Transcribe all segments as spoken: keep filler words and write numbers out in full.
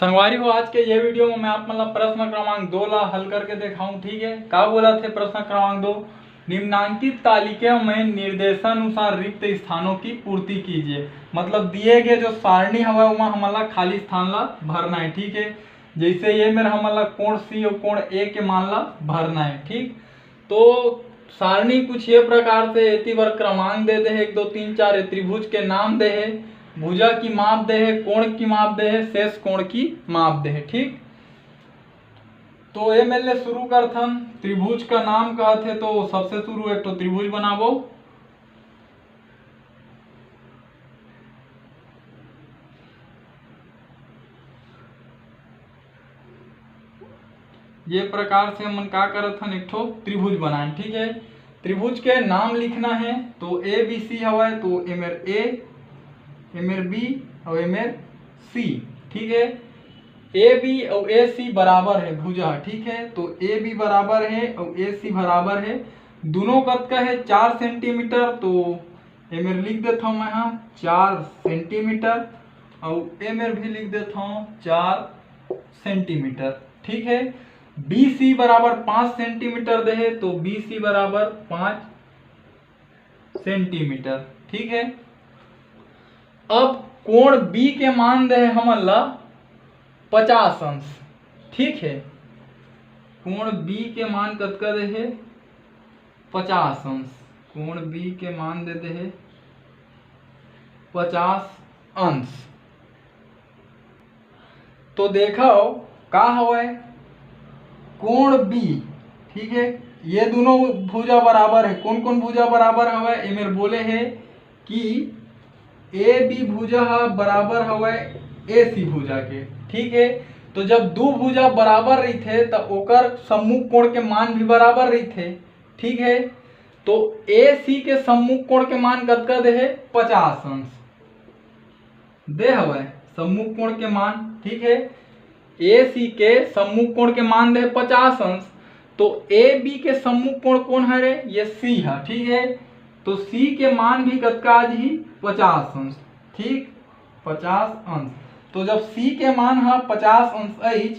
संगवारी हो, आज के ये वीडियो में मैं आप मन ला प्रश्न क्रमांक दो ला हल करके देखाऊं। ठीक है, का बोलत हे प्रश्न क्रमांक दो? निम्नांकित तालिका में निर्देशानुसार रिक्त स्थानों की पूर्ति कीजिए। मतलब दिए गए जो सारणी हवय, ओमा हमन ला खाली स्थान ला भरना है। ठीक है, जैसे ये मेर हमन ला कोण सी और कोण ए के मान ला भरना है। ठीक, तो सारणी कुछ ये प्रकार से, एती बर क्रमांक दे दे हे, एक, दो, तीन, चार, ये त्रिभुज के नाम दे हे, भुजा की माप दे हे, कोण की माप दे हे, शेष कोण की माप दे हे। ठीक, तो ये मेर ले शुरू करथन। त्रिभुज का नाम कहत हे, तो सबसे शुरू एक ठो त्रिभुज बनाबो। ये प्रकार से हमन का करत हन, एक ठो त्रिभुज बनाएन। ठीक है, त्रिभुज के नाम लिखना है। तो ए बी सी हवय, तो ए मेर ए, ए मेर बी और ए मेर सी। ठीक है, ए बी और ए सी बराबर है भुजा। ठीक है, तो ए बी बराबर है और ए सी बराबर है, दोनों कतका है? चार सेंटीमीटर। तो ए मेर लिख देत हूँ मैं, हाँ, चार सेंटीमीटर, और ए मेर भी लिख देत हूँ चार सेंटीमीटर। ठीक है, बी सी बराबर पाँच सेंटीमीटर दे हे, तो बी सी बराबर पाँच सेंटीमीटर। ठीक है, अब कोण बी के मान दे हे हमन ला पचास अंश। ठीक है, कोण बी के मान कतका दे हे? पचास अंश। कोण बी के मान दे दे हे पचास अंश। तो देखो का हवय, कोण बी। ठीक है, ये दोनों भुजा बराबर है। कौन कौन भुजा बराबर हवय? ए मेर बोले हे कि ए बी भुजा ह बराबर हवय ए सी भुजा के। ठीक है, तो जब दू भुजा बराबर रहिथे, त ओकर सम्मुख कोण के मान भी बराबर रहिथे। ठीक है, तो ए सी के सम्मुख कोण के मान कतका दे हे? पचास अंश दे हवय सम्मुख कोण के मान। ठीक है, ए सी के सम्मुख कोण के मान दे हे पचास अंश, तो ए बी के सम्मुख कोण कौन हरे? ये सी है। ठीक है, तो सी के मान भी कतका आ जही? पचास अंश। ठीक, पचास अंश। तो जब सी के मान ह पचास अंश आइच,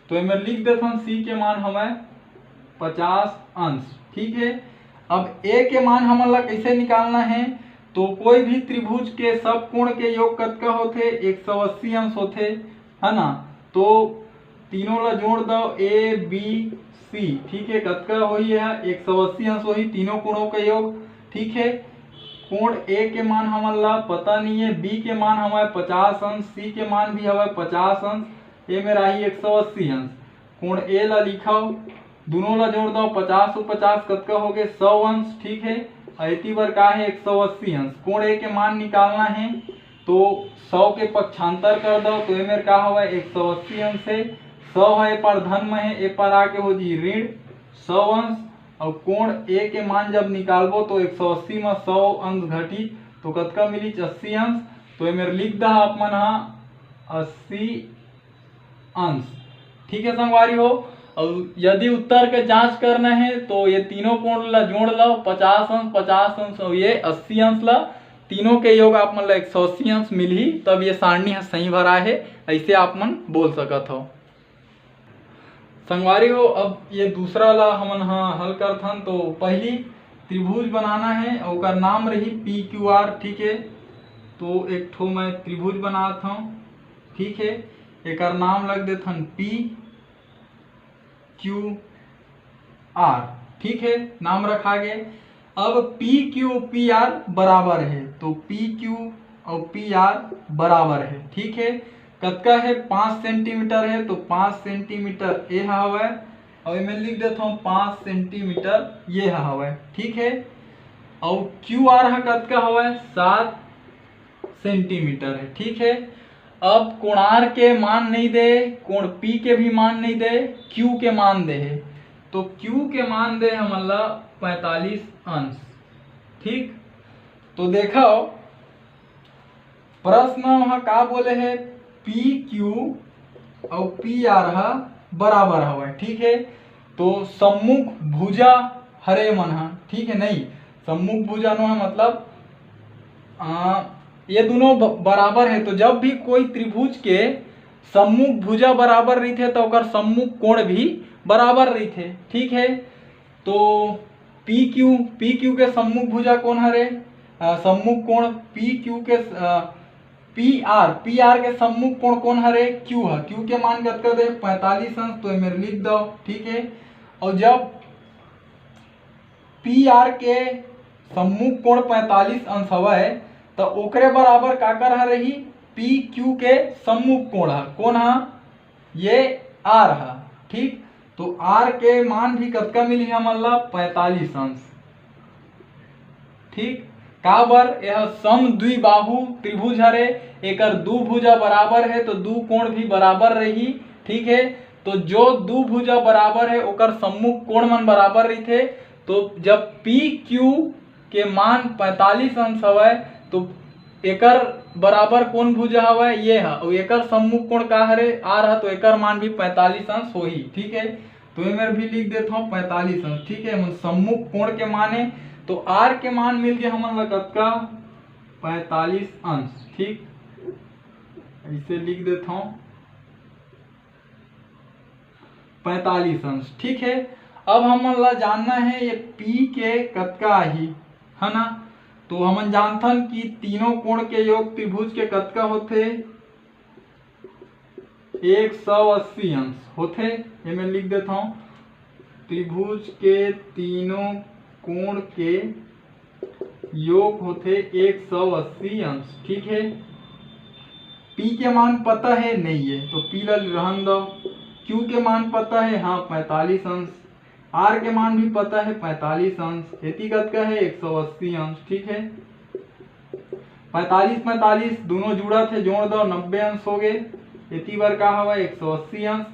तो एमे लिख देथन, सी के मान हवय पचास अंश। ठीक है, अब ए के मान हमन ला कैसे निकालना है? तो कोई भी त्रिभुज के सब कोण के योग कतका होथे? एक सौ अस्सी अंश होथे, है ना? तो तीनों ला जोड़ दो, ए बी सी। ठीक है, कतका होही? यह एक सौ अस्सी अंश होही, तीनों कोणों का योग। ठीक है, कोण ए के मान हमन ला पता नहीं है, बी के मान हमारे पचास अंश, सी के मान भी हमारे पचास अंश, ए मेर आही एक सौ अस्सी अंश। कोण ए ला लिखव, दोनों ला जोड़ दो, पचास और पचास कतका हो गए? सौ अंश। ठीक है, अउ एती बर का है? एक सौ अस्सी अंश। कोण ए के मान निकालना है, तो सौ के पक्षांतर कर दो, तो ए मेर का हवय? एक सौ अस्सी अंश है। सौ है, ए पार धन में है, ए पार आके हो जी ऋण सौ अंश। और कोण ए के मान जब निकालबो, तो एक सौ अस्सी में सौ अंश घटी, तो कतका मिली? अस्सी अंश। तो ए मेर लिख दहा आप मन हा अस्सी अंश। ठीक है संगवारी हो, और यदि उत्तर के जांच करना है, तो ये तीनों कोण ला जोड़ लो, पचास अंश, पचास अंश और ये अस्सी अंश ला, तीनों के योग आप मन ला एक सौ अस्सी अंश मिलही, तब ये सारणी ह सही भरा है, ऐसे आप मन बोल सकत हो। संगवारी हो, अब ये दूसरा ला हमन ह हल करथन। तो पहली त्रिभुज बनाना है, ओकर नाम रही पी क्यू आर। ठीक है, तो एक ठो मैं त्रिभुज बनात हूँ। ठीक है, एकर नाम लग देथन पी क्यू आर। ठीक है, नाम रखा गए। अब पी क्यू पी आर बराबर है, तो पी क्यू और पी आर बराबर है। ठीक है, कतका है? पाँच सेंटीमीटर है, तो पाँच सेंटीमीटर ए हवय, और मैं लिख देता हूँ पाँच सेंटीमीटर ये हवय। ठीक है, और क्यू आर ह कतका हवय? सात सेंटीमीटर है। ठीक है, अब कोणार के मान नहीं दे, कोण पी के भी मान नहीं दे, क्यू के मान दे है, तो क्यू के मान दे हमन ला पैंतालीस अंश। ठीक, तो देखो प्रश्न ह का बोले है, पी क्यू और पी आर ह बराबर हवय। ठीक है, तो सम्मुख भुजा हरे मन ह, ठीक है, नहीं, सम्मुख भुजा नो है, मतलब आ, ये दोनों ब-, बराबर है। तो जब भी कोई त्रिभुज के सम्मुख भुजा बराबर रहिथे त ओकर सम्मुख कोण भी बराबर रहिथे। ठीक है, तो पी क्यू, पी क्यू के सम्मुख भुजा कोन हरे? अ, सम्मुख कोण पी क्यू के, पी आर, पी आर के सम्मुख कोण कोन हरे? क्यू ह। क्यू के मान कतका दे? पैंतालीस अंश। तो एमेर लिख दो। ठीक है, और जब पी आर के सम्मुख कोण पैंतालीस अंश हवय, त ओकरे बराबर काकर ह रही? पी क्यू के सम्मुख कोण ह। कोन ह? ये आर ह। ठीक, तो आर के मान भी कतका मिलही हमन ला? पैंतालीस अंश। ठीक, काबर? यह सम द्विबाहु त्रिभुज हरे, एकर दू भुजा बराबर है, तो दू कोण भी बराबर रही। ठीक है, तो जो दू भुजा बराबर है, ओकर सम्मुख कोण मन बराबर रहिथे। तो जब पी क्यू के मान पैंतालीस अंश हवय, तो एकर बराबर कोन भुजा हवय? ये ह। अउ एकर सम्मुख कोण का हरे? आर ह, तो एकर मान भी पैंतालीस अंश होही। ठीक है, तो एमेर भी लिख देथव पैंतालीस अंश। ठीक है, मन सम्मुख कोण के मान ए, तो आर के मान मिल गए हमन ला कतका? पैंतालीस अंश। ठीक, ऐसे लिख देथव पैंतालीस अंश। ठीक है, अब हमन ला जानना है ये पी के कतका आही, है ना? तो हमन जानथन कि तीनों कोण के योग त्रिभुज के कतका होथे? एक सौ अस्सी अंश होथे। एमे लिख देथव, त्रिभुज के तीनों कोण के योग होथे एक सौ अस्सी अंश। ठीक है, पी के मान पता है? नहीं है, तो पी ला रहन दो। क्यू के मान पता है? हाँ, पैंतालीस अंश। आर के मान भी पता है, पैंतालीस अंश। एती कतका है? एक सौ अस्सी अंश। ठीक है, पैंतालीस पैंतालीस दोनों जुड़त है, जोड़ दो, नब्बे अंश हो गए। एती बर का हवा? एक सौ अस्सी अंश,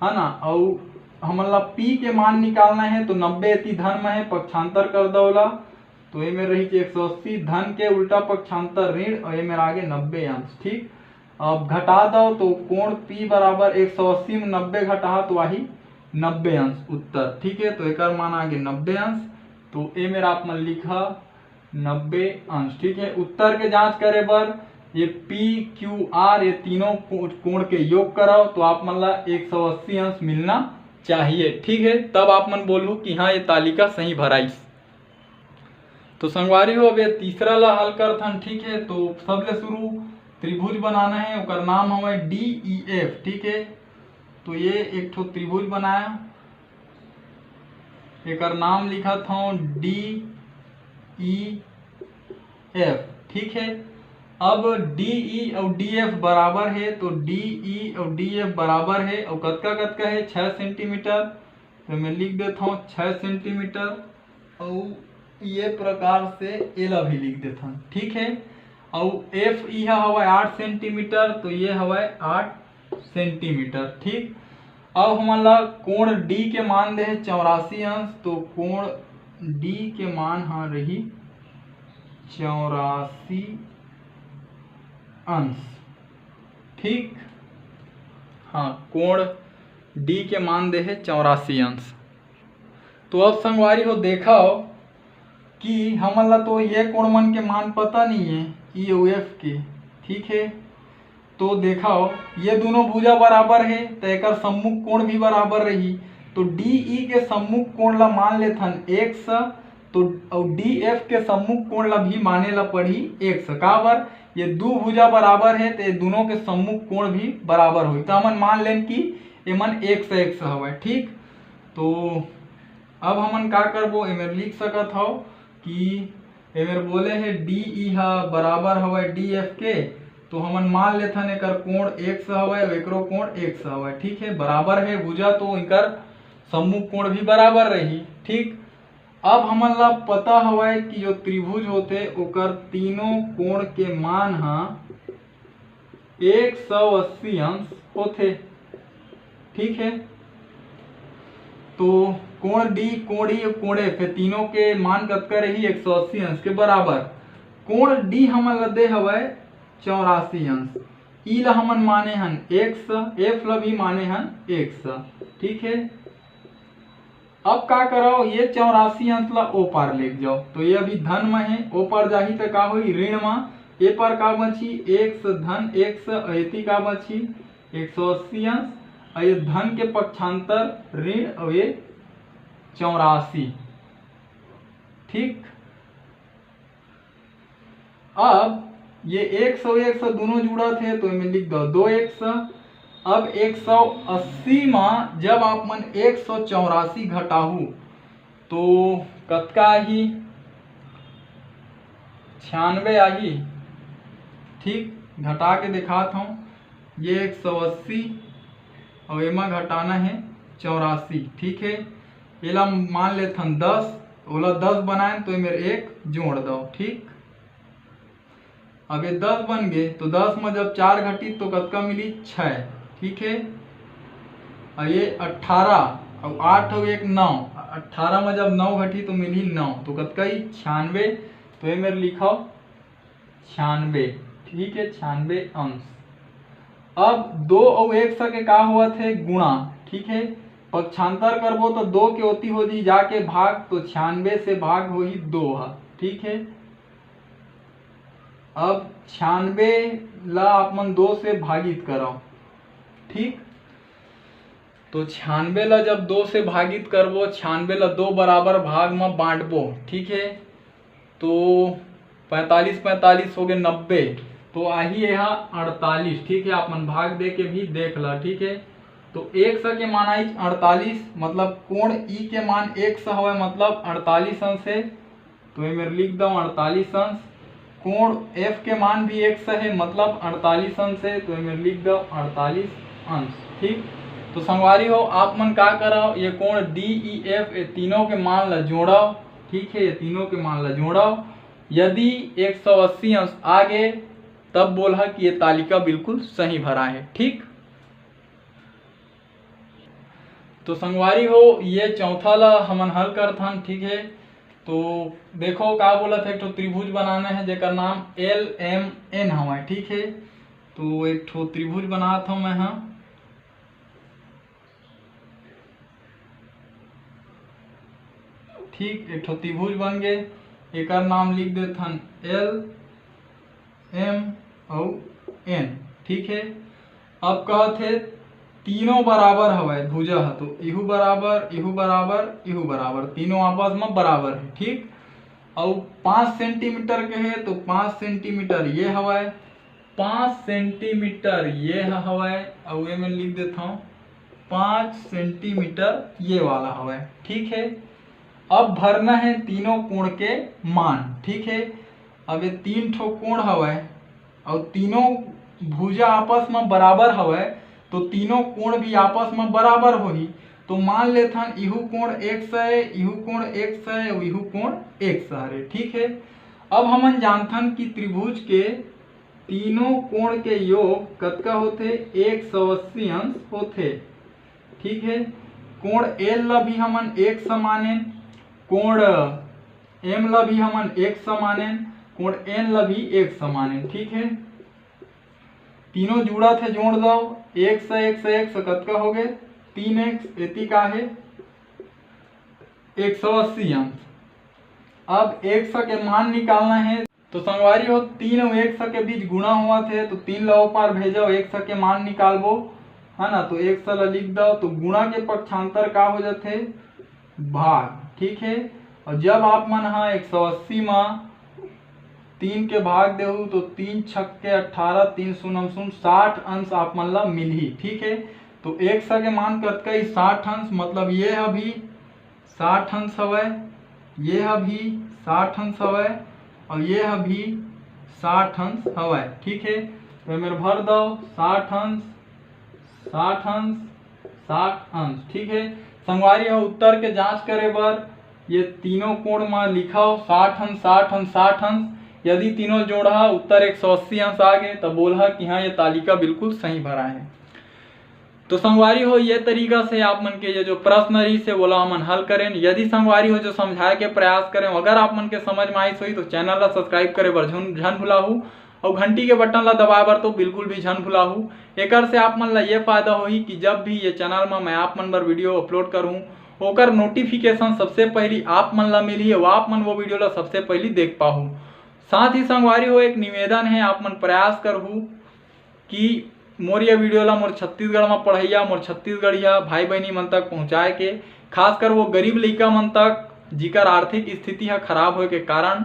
है ना? अउ हमन ला पी के मान निकालना है, तो नब्बे एती धन में है, पक्षांतर कर दो ओला, तो एमे रही एक सौ अस्सी, धन के उल्टा पक्षांतर ऋण, और एमे आगे नब्बे अंश। ठीक, अब घटा दो, तो कोण पी बराबर एक सौ अस्सी में नब्बे घटाहा तो आही नब्बे अंश उत्तर। ठीक है, तो एकर मान आगे नब्बे अंश। तो ए मेर आप मन लिखा नब्बे अंश। ठीक है, उत्तर के जांच करे बर ये पी क्यू आर, ये तीनों को-, कोण के योग कराओ, तो आप मन ला एक सौ अस्सी अंश मिलना चाहिए। ठीक है, तब आप मन बोलहू कि हाँ, ये तालिका सही भराइस। तो संगवारी हो, अब ये तीसरा ला हल करथन। ठीक है, तो सबले शुरू त्रिभुज बनाना है, ओकर नाम हवे डी ई एफ। ठीक है, तो ये एक ठो त्रिभुज बनाया, एकर नाम लिखत हूँ डी ई एफ। ठीक है, अब डी ई और डी एफ बराबर है, तो डी ई और डी एफ बराबर है, और कतका कतका है? छः सेंटीमीटर। तो मैं लिख देता हूँ छः सेंटीमीटर, और ये प्रकार से एला भी लिख देथन। ठीक है, और एफ ई हवा आठ सेंटीमीटर, तो ये हवा आठ सेंटीमीटर। ठीक, अब हमन ला कोण डी के मान दे है चौरासी अंश, तो कोण डी के मान हा रही चौरासी अंश। ठीक, हाँ, कोण डी के मान दे है चौरासी अंश। तो अब संगवारी हो, देखव कि हमन ला तो ये कोण मन के मान पता नहीं है, ई अउ एफ के। ठीक है, तो देखव, ये दोनों भुजा बराबर है, तो एकर सम्मुख कोण भी बराबर रही। तो डी ई के सम्मुख कोण ला मान लेथन एक्स, तो अउ डी एफ के सम्मुख कोण ला भी माने ला पड़ही एक्स। काबर? ये दू भुजा बराबर है, तो ये दोनों के सम्मुख कोण भी बराबर होही। तो हमन मान लेन कि एमन एक्स एक्स हवय। ठीक, तो अब हमन का करबो, एमेर लिख सकत हव कि एमेर बोले हे डी ई ह बराबर हवय डी एफ के, तो हमन मान लेथन एकर कोण एक्स हवय अउ एकरो कोण एक्स हवय। ठीक है, बराबर है भुजा, तो इनकर सम्मुख कोण भी बराबर रही। ठीक, अब हमन ला पता हवय कि जो त्रिभुज होथे ओकर तीनों कोण के मान ह एक सौ अस्सी अंश होथे। ठीक है, तो कोण डी, कोण ई, कोण एफ, ये तीनों के मान कतका रही? एक सौ अस्सी अंश के बराबर। कोण डी हमन ला दे हवय चौरासी अंश, ई ला हमन माने हन एक्स, एफ ला भी माने हन एक्स। ठीक है, अब का करव, ये चौरासी अंश ला ओ पार लेके जाओ, तो ये अभी धन में है, ओ पार जाही त का होई? ऋण में। ए पार का बची? एक्स धन एक्स, एती का बची? एक सौ अस्सी अंश, और ये धन के पक्षांतर ऋण, और ये चौरासी। ठीक, अब ये एक सौ, एक सौ दोनों जुड़त हे, तो एमे लिख दो दो एक सौ। अब एक सौ अस्सी मा जब आप मन एक सौ चौरासी घटाहू, तो कतका आही? छियानवे आही। ठीक, घटा के दिखात हूँ, ये एक सौ अस्सी और एमा घटाना है चौरासी। ठीक है, एला मान लेथन दस, ओला दस बनाएन तो एमेर एक जोड़ दो। ठीक, अब ये दस बन गए तो दस में जब चार घटी तो कतका मिली? छः। ठीक है, और ये अट्ठारह और आठ और एक नौ, अट्ठारह में जब नौ घटी तो मिली नौ, तो कतका ही? छियानवे। तो ये मेरे लिखाओ छियानवे। ठीक है, छियानवे अंश। अब दो और एक सौ के का होवत है? गुणा। ठीक है, पक्षांतर करबो तो दो के ओती हो जी जाके भाग, तो छियानवे से भाग होही दो ह। ठीक है, अब छियानवे ला आप मन दो से भागित करव। ठीक, तो छियानवे ला जब दो से भागित करबो, छियानवे ला दो बराबर भाग म बांटबो। ठीक है, तो पैंतालीस, पैंतालीस हो गए नब्बे, तो आही यहाँ अड़तालीस। ठीक है, आप मन भाग दे के भी देख ला। ठीक है, तो एक सौ के मान आई अड़तालीस, मतलब कोण ई के मान एक सौ हवे, मतलब अड़तालीस अंश है। तो ये मेरे लिख दो अड़तालीस अंश। कोण एफ के मान भी एक सौ है, मतलब अड़तालीस अंश है, तो ये मेरे लिख दो अड़तालीस अंश। ठीक, तो संगवारी हो, आप मन का कराओ, ये कोण डी ई एफ, ये तीनों के मान ला जोड़ाओ। ठीक है, ये तीनों के मान ला जोड़ाओ, यदि एक सौ अस्सी अंश आ गए, तब बोलहा कि ये तालिका बिल्कुल सही भरा है। ठीक, तो संगवारी हो, ये चौथा ला हमन हल करथन। ठीक है, तो देखो का बोलत है, एक ठो त्रिभुज बनाना है जेकर नाम एल एम एन हवय। ठीक है, तो एक ठो त्रिभुज बनात हूँ मैं, हाँ। ठीक, एक ठो त्रिभुज बन गए, एकर नाम लिख देथन एल एम अउ एन। ठीक है, अब कहत हे तीनों बराबर हवय भुजा ह, तो इहू बराबर, इहू बराबर, इहू बराबर, तीनों आपस में बराबर है। ठीक, अउ पाँच सेंटीमीटर के है तो पाँच सेंटीमीटर ये हवय, पाँच सेंटीमीटर ये ह हवय, अउ एमे लिख देथव पाँच सेंटीमीटर ये वाला हवय। ठीक है, अब भरना है तीनों कोण के मान। ठीक है, अब ये तीन ठो कोण हवय अउ तीनों भुजा आपस में बराबर हवय, तो तीनों कोण भी आपस में बराबर होही। तो मान लेथन इहू कोण एक सौ है, इहू कोण एक सौ है अउ इहू कोण एक सौ हरे। ठीक है, अब हमन जानथन कि त्रिभुज के तीनों कोण के योग कतका होथे? एक सौ अस्सी अंश होथे। ठीक है, कोण एल ला भी हमन एक सौ मानेन, कोण एम ला भी हमन एक सौ मानेन, कोण एन ला भी एक सौ मानेन। ठीक है, तीनों जुड़त हे, जोड़ दव, एक सौ, एक सौ, एक सौ कतका हो गए? तीन एक्स। एती का है? एक सौ अस्सी अंश। अब एक सौ के मान निकालना है, तो संगवारी हो, तीन अउ एक सौ के बीच गुणा होवत हे, तो तीन ला ओ पार भेजव, एक सौ के मान निकालबो, है ना, तो एक सौ ला लिख दव, तो गुणा के पक्षांतर का हो जाथे? भाग। ठीक है, और जब आप मन हा एक सौ अस्सी मा तीन के भाग देहू, तो तीन छक के अट्ठारह, तीन शून्य शून्य, साठ अंश आप मन ला मिलही। ठीक है, तो एक सौ के मान कतका ही? साठ अंश, मतलब ये ह भी साठ अंश हवय, ये ह भी साठ अंश हवय, और ये ह भी साठ अंश हवय। ठीक है, तो एमेर भर दव, साठ अंश, साठ अंश, साठ अंश। ठीक है, संगवारी हो, उत्तर के जांच करे बर ये तीनों कोण म लिखव, साठ अंश, साठ अंश, साठ अंश। यदि तीनों जोड़हा, उत्तर एक सौ अस्सी अंश आ गे, त बोलहा कि हाँ, ये तालिका बिल्कुल सही भरा है। तो संगवारी हो, ये तरीका से आप मन के ये जो प्रश्न रहिस हे, वोला हमन हल करेन। यदि संगवारी हो, जो समझाए के प्रयास करेन, अगर आप मन के समझ में आइस होही, तो चैनल ला सब्सक्राइब करे बर झन, झन भुलाहू, अउ घंटी के बटन ला दबाए बर तो बिल्कुल भी झन भुलाहू। एकर से आप मन ला ये फायदा होही कि जब भी ये चैनल मा मैं आप मन बर वीडियो अपलोड करूँ, ओकर नोटिफिकेशन सबसे पहली आप मन ला मिलही अउ आप मन वो वीडियो ला सबसे पहली देख पाहू। साथ ही संगवारी हो, एक निवेदन है, आप मन प्रयास करहू कि मोर ये वीडियो ला मोर छत्तीसगढ़ में पढ़ैया, मोर छत्तीसगढ़िया भाई बहनी मन तक पहुँचाए के, खासकर वो गरीब लइका मन तक, जिकर आर्थिक स्थिति ह खराब होए के कारण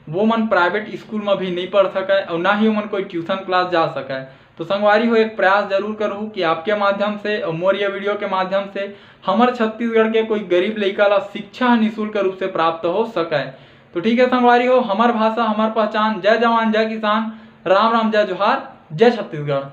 वो मन प्राइवेट स्कूल में भी नहीं पढ़ सकय और ना ही ओमन कोई ट्यूशन क्लास जा सकय। तो संगवारी हो, एक प्रयास जरूर करूँ कि आपके माध्यम से और मोर ये वीडियो के माध्यम से हमर छत्तीसगढ़ के कोई गरीब लइका ला शिक्षा निःशुल्क रूप से प्राप्त हो सकय। तो ठीक है संगवारी हो, हमर भाषा, हमर पहचान। जय जवान, जय किसान, राम राम, जय जोहार, जय छत्तीसगढ़।